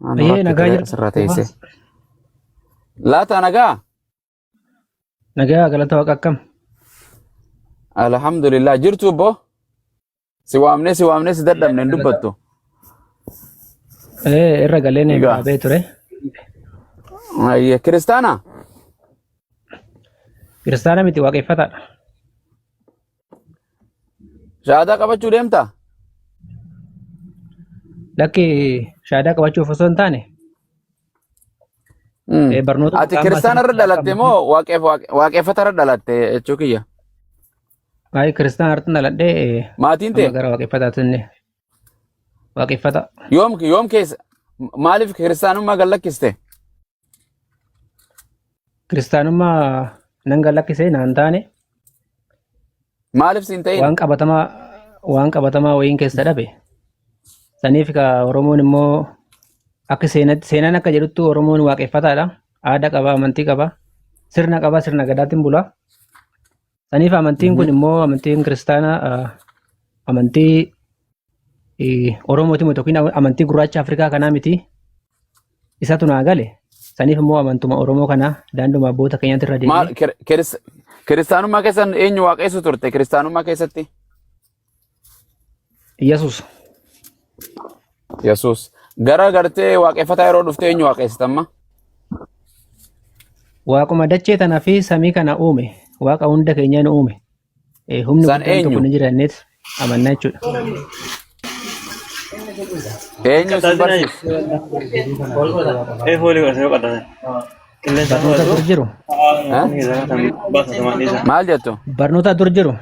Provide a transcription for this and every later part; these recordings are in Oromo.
Anu Ayyee nagaa rakkitee jirtu. asirra teessee. Laataa nagaa? Nagaa galata waaqa akkam. Alhamdulillah jirtu obbo. Si waamnee si waamnee si dadhabne hin dubbattu. Ee irra galeen Egaa. dhaabee ture. Ayyee kiristaana? Kiristaana miti waaqeffataadha. Shahaadaa qabachuu deemtaa? Lakki shaadaa qabachuuf osoo hin taane barnoota Ati maqaan kiristaana irra baasanii dhalatte moo waaqeffata irra dhalatte jechuu kiyya? Baay'ee kiristaana irratti dhaladhee Maatiin amma tee gara waaqeffataatti inni waaqeffata. yoom keessa maaliif kiristaanummaa gad lakkiste? Kiristaanummaa nan gad lakkisee naan taane Maaliif siin ta'in? waan qabatamaa wayiin keessa dhabe. Saniif ka Oromoon immoo akka seenatti seenaan akka jedhuttu Oromoon waaqeffataadha. Aadaa qaba, amantii qaba, sirna qaba, sirna gadaatiin bula. Saniif amantiin kun immoo amantiin kiristaanaa amantii Oromooti miti yookiin amantii gurraacha Afrikaa kanaa miti. Isatu naa gale. Saniif immoo amantuma Oromoo kana daanduma abboota keenyaatti irra Maal deemee kiristaanummaa keessan eenyu waaqessu turte kiristaanummaa keessatti? Yesuus. Yesuus. Gara gartee waaqeffataa yeroo dhufte eenyu waaqessita amma? Waaquma dachee tana fi samii kana uume. Waaqa hunda keenya nu uume. Humni San guddaan tokko eenyu? ni jira jenneet amanna jechuudha. Eenyu si barsiise? Barnoota dur jiru. Eh? Maal jettu? Barnoota dur jiru.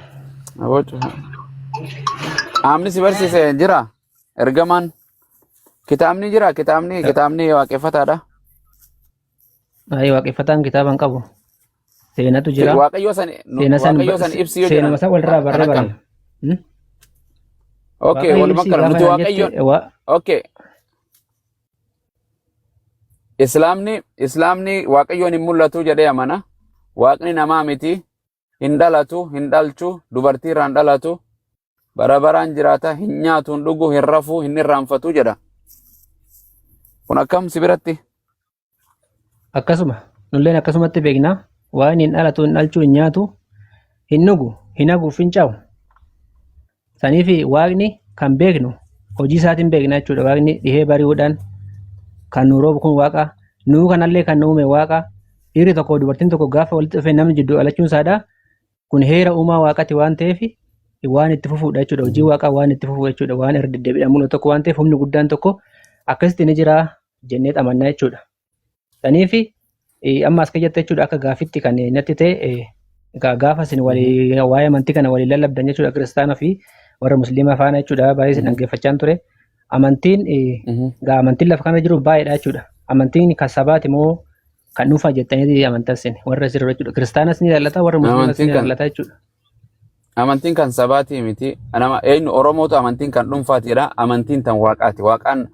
Qaamni si barsiise jira? Ergamaan? Kitaabni jira? Kitaabni waaqeffataadha. Baay'ee waaqeffataan kitaaba hin qabu. Seenatu jira. Waaqayyoo san Seena san Waaqayyoo san ibsi yoo seenuma jedhan san walirraa kan barree akkam? baranna. Hmm? Okay, Waaqayyo walumaa ibsi gala gaafa nuti naan Waaqayyoon jette waa okay. Islaamni Waaqayyoon hin mul'atu jedhee amana. Waaqni namaa miti, hin dhalatu, hin dhalchu, dubartii irraa hin dhalatu, bara baraan jiraata, hin nyaatu, hin dhugu, hin rafu, hin irraanfatu jedha. Kun akkam si biratti? Akkasuma nulleen akkasumatti beekna waan hin dhalatu hin dhalchuu hin nyaatu hin dhugu hin hagu fincaa'u. Saniif waaqni kan beeknu hojii isaatiin beekna jechuudha. Waaqni dhihee bari'uudhaan kan nu roobu kun waaqa nuu kanallee kan nu uume waaqa dhiirri tokko dubartiin tokko gaafa walitti dhufee namni jidduu dhalachuun isaadha. Kun heera uumaa waaqati waan ta'eef waan itti fufuudha jechuudha. Hojii waaqaa waan itti fufu jechuudha. Waan irra deddeebiidhaan mul'atu tokko waan ta'eef humni guddaan tokko akkasitti ni jira jennee amannaa jechuudha. Saniif amma as keessatti jechuudha akka gaafitti kan natti ta'e egaa gaafa isin walii waa'ee amantii kana walii lallabdan jechuudha kiristaana fi warra musliimaa faana jechuudha baay'ee isin dhaggeeffachaan ture. Amantiin egaa amantiin lafa kana jiru baay'eedha jechuudha. Amantiin kan sabaati moo kan dhuunfaa jettanii amantan isin warra jiru jechuudha. Kiristaanas ni ilaallata warra musliimas ni Amantiin kan ilaallata jechuudha. Amantiin kan sabaatii miti. Nama eenyu Oromootu amantiin kan dhuunfaatiidha. Amantiin tan waaqaati. Waaqaan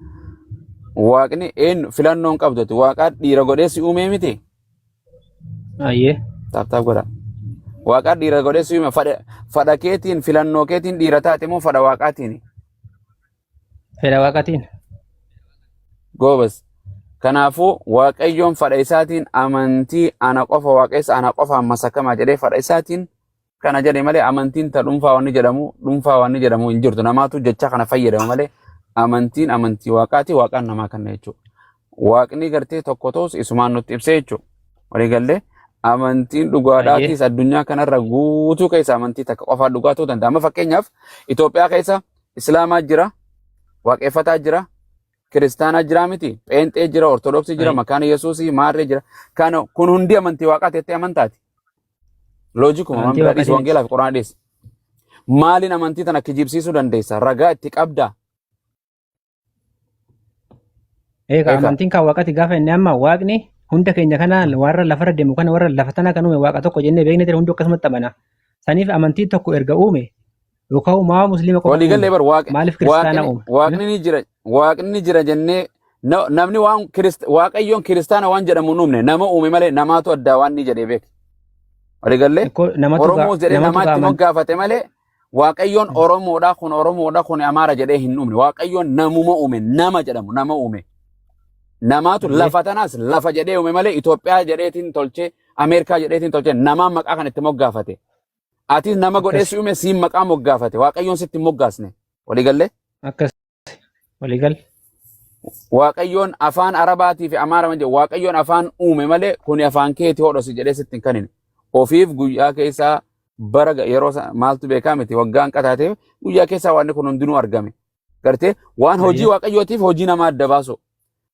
waaqni eenyu filannoo hin qabdu. Waaqaan dhiira godhee si uumee miti. Ayyee. Taap taap godha. Waaqaan dhiira godhee si uume fadha fadha keetiin filannoo keetiin dhiira taate moo fadha waaqaatiin? Fedha waaqaatiin. Goobas. Kanaafuu Waaqayyoon fadha isaatiin amantii ana qofa waaqessa ana qofaan masakamaa jedhee fadha isaatiin kana jedhe malee amantiin ta dhuunfaa wanni jedhamu dhuunfaa wanni jedhamu hin jirtu. Namaatu jecha kana fayyadama malee amantiin amantii waaqaati waaqaan namaa kenna jechuudha. Waaqni gartee tokko ta'us isumaan nutti ibsee jechuudha. Walii gallee amantiin dhugaadhaatis addunyaa kanarra guutuu keessa amantii takka qofaa dhugaa ta'uu danda'a. Amma fakkeenyaaf Itoophiyaa keessa Islaamaa jira, waaqeffataa jira, kiristaanaa jira miti, pheenxee jira, ortodoksii jira, makaana Yesuusii, maarree jira. Kana kun hundi amantii waaqaati jettee amantaati. Loojikuma waan Amantii biraa dhiisi waaqaati miti. wangeelaa fi quraana dhiisi. Maaliin amantii tana kijibsiisuu dandeessa? Ragaa itti qabdaa? Egaa Egaa. amantiin kan waaqati gaafa inni amma waaqni hunda keenya kana warra lafarra deemu kana warra lafa tana kan uume waaqa tokko jennee beekne ture hundi akkasumatti amana. Saniif amantii tokko erga uume yookaan uumaa musliima qofa Walii gallee uume bar waaqa maaliif kiristaana waaqni uume? waaqni ni jira waaqni ni jira jennee namni waan waaqayyoon kiristaana waan jedhamu hin uumne nama uume malee namaatu addaa waan ni jedhee beeke. Walii gallee Ikkoo namatu gaa Oromoos jedhee namatu gaa namaatti amantii moggaafate malee Waaqayyoon Oromoodha kun Oromoodha kun Amaara jedhee hin uumne. Waaqayyoon namuma uume nama jedhamu nama uume. Namaatu Ayyee. lafa tanaas lafa jedhee uume malee Itoophiyaa jedheetiin tolchee Ameerikaa jedheetiin tolchee namaan maqaa kan itti moggaafate. Atis nama godhee Akkas. si uume siin maqaa moggaafate. Waaqayyoon sitti hin moggaasne. Walii gallee? Akkas. Walii gal. Waaqayyoon afaan Arabaatii fi Amaara jedhu Waaqayyoon afaan uume malee kuni afaan keeti hodhosi jedhee sitti hin kanine. Ofiif guyyaa keessaa bara yeroo maaltu beekaa miti waggaan qataateef guyyaa keessaa waan kun hundinuu argame. Gartee waan hojii Ayyee. Waaqayyootiif hojii namaa adda baasu.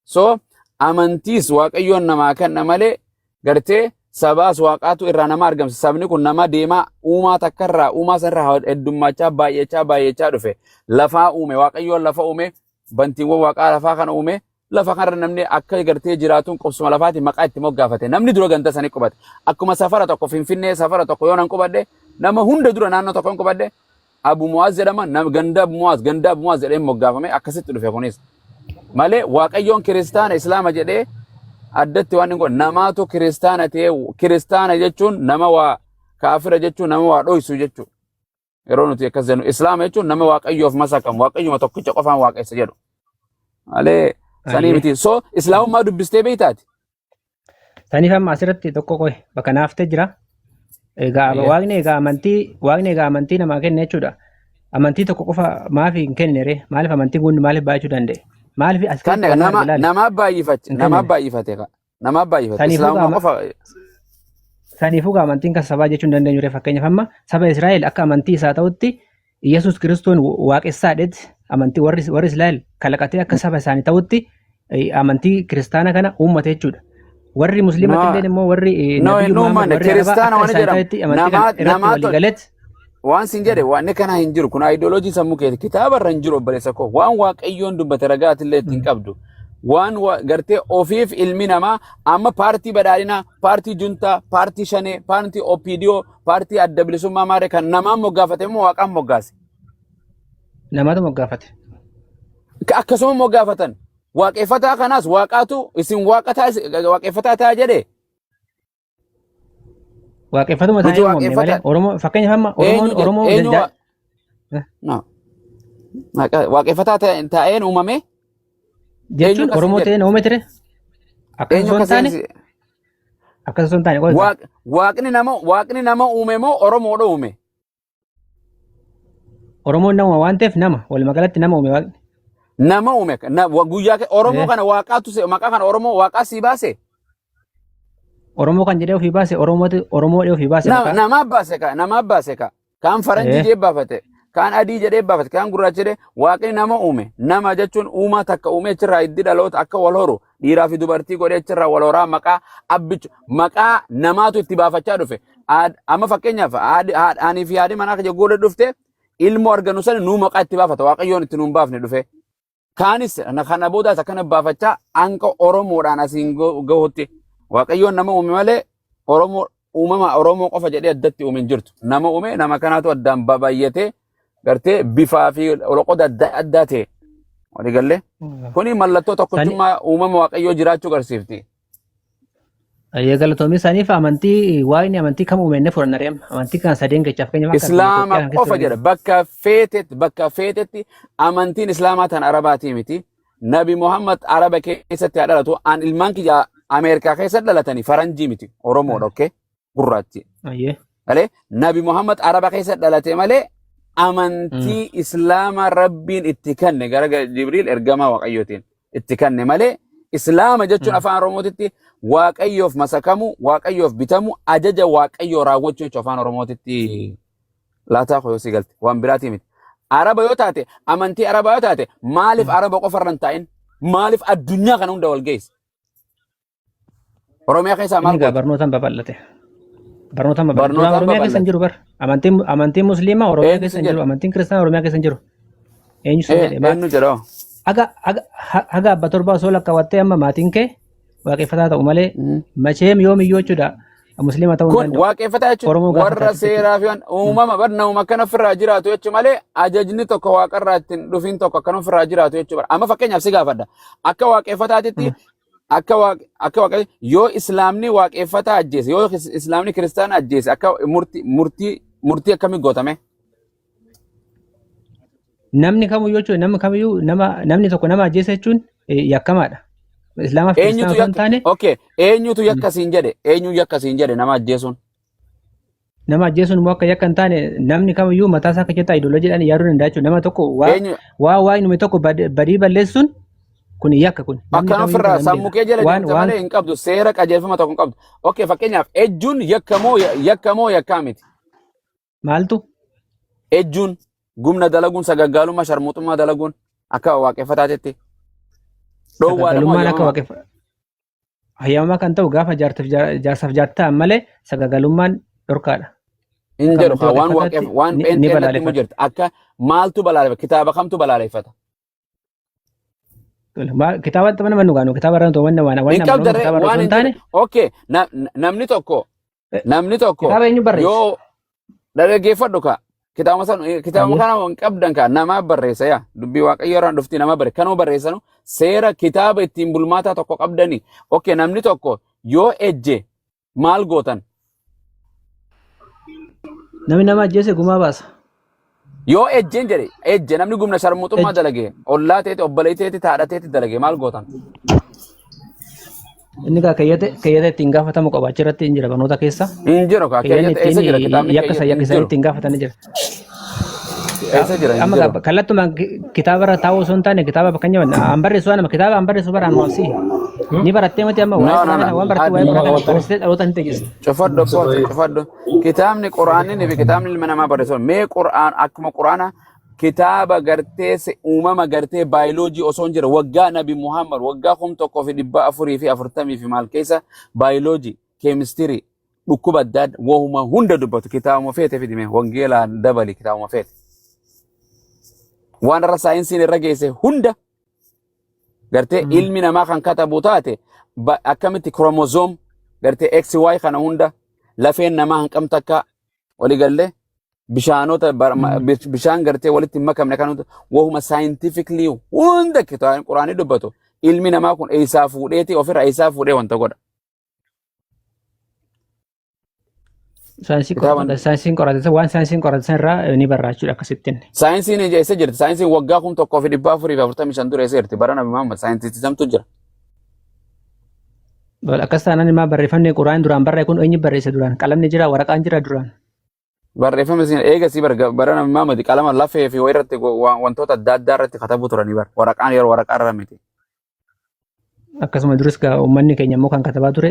So amantiis Waaqayyoon namaa kenna malee gartee sabaas Waaqaatu irraa nama argamsa. Sabni kun nama deemaa uumaa takkarraa uumaa sanarraa heddummaachaa baay'achaa baay'achaa dhufe. Lafaa uume Waaqayyoon lafa uume bantiiwwan Waaqaa lafaa kana uume lafa kanarra namni akka gartee jiraatuun qubsuma lafaati maqaa itti moggaafate. Namni dura ganda sanii qubate. Akkuma safara tokko Finfinnee safara tokko yoo nan qubadhe nama hunda dura naannoo tokko hin qubadhe Abu Mu'aaz jedhama ganda Abu Mu'aaz ganda Abu Mu'aaz jedhee moggaafame akkasitti dhufe kunis. Malee Waaqayyoon kiristaana Islaama jedhee addatti waan hin godhe namaatu kiristaana ta'ee kiristaana jechuun nama waa kaafira jechuun nama waa dhoysu jechuudha. Yeroo nuti akkas jennu Islaama jechuun nama Waaqayyoof masakamu Waaqayyuma tokkicha qofaan waaqessa jedhu. Malee sanii Ayyee. miti. So Islaamummaa dubbistee beektaati? Saniif amma asirratti tokko qoy bakka naaftee jira. Egaa Ayyee. waaqni egaa amantii namaa kenna jechuudha. Amantii tokko qofa maaf hin kennine ree? Maaliif amantiin kun maaliif baay'achuu danda'e? Maaliif as Kan keessatti waan nama arge laali? namaa baay'ifate Hin namaa kennine. baay'ifate namaa baay'ifate Saniifuu Islaamummaa qaama qofa saniifuu gaa amantiin kan sabaa jechuu hin dandeenyu ree. Fakkeenyaaf amma saba Israa'el akka amantii isaa ta'utti Yesuus Kiristoon waaqessaadheet amantii warri Israa'el kalaqatee akka saba isaanii ta'utti amantii kiristaana kana uummate jechuudha. Warri musliimatti No, illee immoo warri no, Nabiyyu hin Muhammad uummanne warri Arabaa kiristaana akka waan isaanii jedhamu ta'etti amantii kana namaa irratti namaa walii galeet waan sin jedhe waan kana hin jiru kun ayidooloojii sammuu keeti kitaaba irra hin jiru obboleessa koo waan Waaqayyoon dubbate ragaatillee ittiin qabdu waan gartee ofiif ilmi namaa amma paartii badhaadhinaa paartii juntaa paartii shanee paartii OPDO paartii adda bilisummaa maaree kan namaan moggaafate immoo Waaqaan moggaase. Namaatu moggaafate. Akkasuma moggaafatan waaqeffataa kanaas Waaqaatu isin waaqa waaqeffataa ta'a jedhe. Waaqeffatuma Nuti ta'ee uumamne malee waaqeffata Oromoo fakkeenyaaf amma Oromoon eenyu jedhe Oromoo eenyu no. Waaqeffataa ta'een uumame eenyu jechuun akkasiin Oromoo jedhe ta'ee uume ture akkas eenyu osoo hin taane akkasiin akkas osoo hin taane qofa. Waaqni nama uume moo Oromoodha uume? Oromoon nama waan ta'eef nama walumaa galatti nama uume Waaqni. Nama uume guyyaa Oromoo kana Waaqaatu maqaa kana Oromoo Waaqaa sii baase. Oromoo kan jedhee ofii baase Oromooti Oromoo ofii baase maqaa. Namaa baase ka namaa baase ka kaan faranjii jedhee baafate kaan adii jedhee baafate kaan gurraacha jedhee. Waaqni nama uume. Nama jechuun uumaa takka uume achirraa hiddi dhaloota akka wal horu dhiiraa fi dubartii godhee achirraa wal horaa maqaa abbichu maqaa namaatu itti baafachaa dhufe. Amma fakkeenyaaf ani fi haadhi manaa kiyya goole dhufte ilmoo argannu sana nuu maqaa itti baafata Waaqayyoon itti nuun baafne dhufe. Kaanis kana boodaas akkana baafachaa hanga Oromoodhaan asiin gahutti Waaqayyoon nama uume malee Oromoo uumama Oromoo qofa jedhee addatti uume hin jirtu. Nama uume nama kanaatu addaan babayyatee gartee bifaa fi loqoda adda addaa ta'e. Walii gallee? Kuni mallattoo tokkochummaa uumama Waaqayyoo jiraachuu agarsiifti. Ayyee galatoomii. Saniif amantii Waaqni amantii kam uume inni fudhanna reema amantii kana sadeen keessaa fakkeenyaaf akka biyya Islaama Itoophiyaa kana keessa qofa jedha bakka feetetti amantiin Islaamaa tan Arabaatii miti. Nabi Muhammad Araba keessatti haa dhalatu an ilmaan kiyya Ameerikaa keessa dhalatanii faranjii miti Oromoodha okay gurraachi. Ayyee. Malee Nabi Muhammad Araba keessa dhalate malee amantii Islaama Rabbiin itti kenne gara Jibriil ergamaa Waaqayyootiin itti kenne malee Islaama jechuun afaan Oromootitti Waaqayyoof masakamu, Waaqayyoof bitamu, ajaja Waaqayyoo raawwachuu jechuun afaan Oromootitti laataa koo yoo si galte waan biraatii miti. Araba yoo taate amantii Arabaa yoo taate maaliif Araba qofa irra hin taa'in? Maaliif addunyaa kana hunda wal geesse? Oromiyaa keessaa maal Inni egaa goota? barnootaan babal'ate. Barnootaan babal'ate. Duraan Barnootaan Oromiyaa keessa hin babal'ate. jiru bar. Amantiin Musliimaa Oromiyaa Eenyu keessa sin hin jiru. jedhe? Amantiin Kiristaanaa Oromiyaa keessa hin jiru. Eenyu sin jedhe? Eenyu jedha? Haga haga haga abba torbaa osoo lakkaawwattee amma maatiin kee waaqeffataa ta'u malee macheem yoomiyyuu jechuudha musliima ta'uu hin Kun danda'u. waaqeffataa jechuun Oromoo gaafa warra taate jechuudha. seeraa fi waan uumama bar namuma akkana ofirraa jiraatu jechuun malee ajajni tokko waaqarraa ittiin dhufin tokko akkana ofirraa jiraatu jechuudha. Amma fakkeenyaaf si gaafadha. Akka waaqeffataatitti akka waaqa yoo Islaamni waaqeffataa ajjeese yoo Islaamni kiristaana ajjeese akka murtii akkamii gootame? Namni kamiyyuu jechuudha namni kamiyyuu nama namni tokko nama ajjeese jechuun yakkamaadha. Islaamaaf kiristaana Eenyutu osoo hin yakka taane okay eenyutu yakka siin jedhe, eenyu yakka siin jedhe nama ajjeesuun? Nama ajjeesuun immoo akka yakka hin taane namni kamiyyuu mataa isaa keessatti ayidooloojiidhaan yaaduu danda'a jechuudha. Nama tokko waa Eenyu waa waa inni tokko badii balleessuun kun yakka kun. Namni akkan kamiyyuu ofirraa kana hin sammuu beeka. kee jala Waan deemte waan malee hin qabdu, seera qajeelfama tokko hin qabdu. Okay, fakkeenyaaf ejjuun yakka moo yakka moo yakkaa miti? Maaltu? Ejjuun, gumna dalaguun, sagaggaalummaa, sharmuuxummaa dalaguun akka waaqeffataatitti dhoowwaadha moo Sagagalummaan akka hayyamamaa? waaqeffa hayyamamaa kan ta'u gaafa jaartaaf jaarsaaf jaartii ta'an malee sagagalummaan dhorkaadha. Hin Akka jedhu amantii kaa waan waaqeffataatti waaqeef waan ni pheenxeen natti himu balaaleffata. jirti. Akka maaltu balaaleffata? Kitaaba kamtu balaaleffata? Kitaaba nama nu gaanu kitaaba irraa wanna waan Hin wanna qabda amanu ree kitaaba irraa waan osoo hin hin taane jedhe. Okay, namni tokko namni tokko kitaaba eenyu barreesse? yoo dhaggeeffadhu kaa kitaaba san kitaaba Ayyee. kana hin qabdan kaa namaa barreessa yaa dubbii waaqayyo irraan dhufti nama barreessa kanuma barreessanu seera kitaaba ittiin bulmaataa tokko qabdani. Okay, namni tokko yoo ejje maal gootan? Namni nama ajjeese gumaa baasa. Yoo ejjeen jedhe, ejje namni gumna sharmuuxummaa Ejje. dalage, ollaa teeti, obboleettii teeti, haadha teeti dalage maal gootan? Inni kaa keeyyata ittiin gaafatamu qaba achirratti hin jira barnoota keessa. Hin jiru kaa Keeyyanni keeyyata eessa ittiin jira kitaabni yakka keeyyata isa hin yakka isaan jiru. ittiin gaafatan ni jira. Eessa jira hin Amma jiru. kallattumaan kitaaba irra taa'uu osoo hin taane kitaaba bakka hin an barreessu waan kitaaba an barreessu bara anuma si ni barattee miti amma No, waa'ee no, quraana no. kana waan barattee waa'ee quraana kana barreessitee dhaloota hin teessiste. Cufadhu abboota cufadhu. Kitaabni quraanni fi kitaabni ilma namaa barreessu. Mee quraan akkuma quraana kitaaba gartee uumama gartee baayoloojii osoo hin jira waggaa Nabi Muhammad waggaa 1440 fi maal keessa baayoloojii, keemistirii, dhukkuba adda addaa wahuma hunda dubbatu kitaabuma feete fidime wangeelaan dabali kitaabuma feete. Waan irra saayinsiin irra geesse hunda gartee ilmi namaa kan katabu taate akkamitti kiroomozoom gartee XY kana hunda lafeen namaa hanqam takka waliigallee bishaanota bishaan gartee walitti hin makamne kan hunda wahuma scientifically hunda kitaabni quraanii dubbatu ilmi namaa kun eessaa fuudheeti ofirra eessaa fuudhee wanta godha. Saayinsii Kitaaban qorata saayinsiin qorate waan saayinsiin qorate san irraa ni barraa jechuudha akkasittiin. Saayinsiin eessa jirti? Saayinsiin waggaa 1445 dura eessa jirti? Bara Nabi Muhammad saayintistii samtu jira. Akkas taanaan immoo barreeffamni quraan duraan barraa'e kun eenyu barreesse duraan? Qalamni jira waraqaan jira duraan. Barreeffamni isin eegasii bara Nabi Muhammad qalama lafee fi wayii irratti wantoota adda addaa irratti katabuu turanii bara. Waraqaan yeroo waraqaa irra miti. Akkasuma duris gaa uummanni keenya immoo kan katabaa ture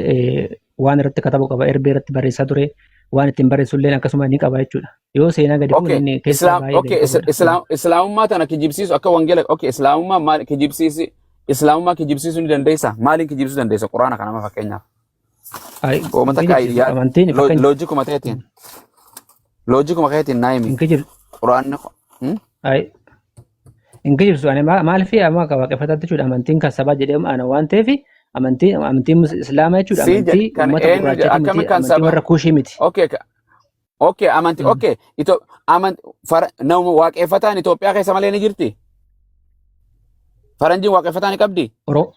waan irratti katabu qaba erbee irratti barreessaa ture waan ittiin barreessu illee akkasuma ni qaba jechuudha. Yoo seenaa gadi fuune Okay, inni keessaa Islam, baay'ee okay, gadi fagoodha. Islam, Islaamummaa tana kijibsiisu akka wangeela, okay, Islaamummaa maal kijibsiisi, Islaamummaa kijibsiisuu ni dandeessa? Maaliin kijibsiisuu dandeessa? Quraana kana amma fakkeenyaaf. Ay, Ooma hin takka kijibsiisu yaa amantiin fakkeenya loojikuma ta'eetiin, loojikuma keetiin naa himi. hin kijibsu. Quraanni, Ay, hin kijibsu ani maaliif amma akka waaqeffataatti jechuudha amantiin kan sabaa jedhee ana waan ta'eef amantiin islaamaa jechuudha Sii jedhe amantii kan uummata eenyu jedhe gurraachaati akkami miti kan amantii saba warra kuushii miti. okay okay amanti okay ito amanti fara nama waaqeffataan Itoophiyaa keessa malee ni jirti. Faranjiin waaqeffataa ni qabdi? Oro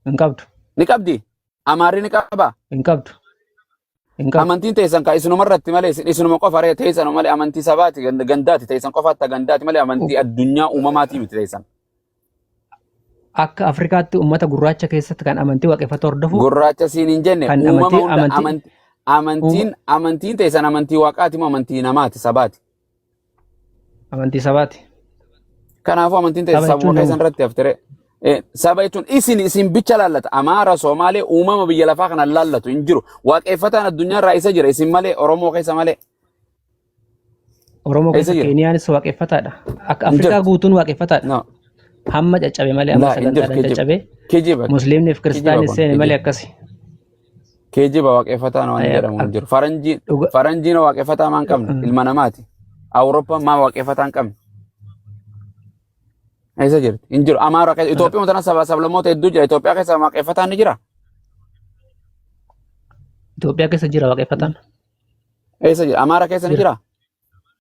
hin qabdu. Ni qabdi? Amaarri ni qaba? Hin qabdu. Hin qabdu. Amantiin teessan ka isinuma irratti malee isinuma qofa ree teessan malee amantii sabaati gandaati teessan qofaatti gandaati malee amantii addunyaa uumamaatii miti teessan. Akka Afrikaatti uummata gurraacha keessatti kan amantii waaqeffatu hordofu Gurraacha siin hin jenne kan uumama amantii hunda amantii amantiin amantiin teessan amantii waaqaati moo amantii namaati sabaati. Amantii sabaati. Kanaafuu amantiin teessan Saba sabuma jechuun keessan nama. irratti haftere. Saba jechuun isin bicha laallata. Amaara, Somaalee uumama biyya lafaa kana laallatu hin jiru. Waaqeffataan addunyaa irraa isa jira isin malee Oromoo keessa malee. Oromoo Eessa keessa jira? Keeniyaanis waaqeffataadha. Akka Hin Afrikaa jirtu. guutuun waaqeffataadha. No. Hamma caccabe malee amma Laa hin jirtu sagantaadhaan kijiba. caccabe. Kijiba. Musliimni fi Kijiba kiristaanis kun seene malee kijiba. akkasi. Kijiba waaqeffataan waan jedhamu hin jiru. Faranjiin Dhuga. faranjiin waaqeffataa maan qabne ilma namaati. Awurooppaan maa waaqeffataa hin qabne. Eessa jirti? Hin jiru. Amaara keessa Itoophiyaa tana saba sablammoota hedduu jira. Itoophiyaa keessa waaqeffataan ni jira. Itoophiyaa keessa jira waaqeffataan. Eessa jira? Amaara keessa ni Jira. jira.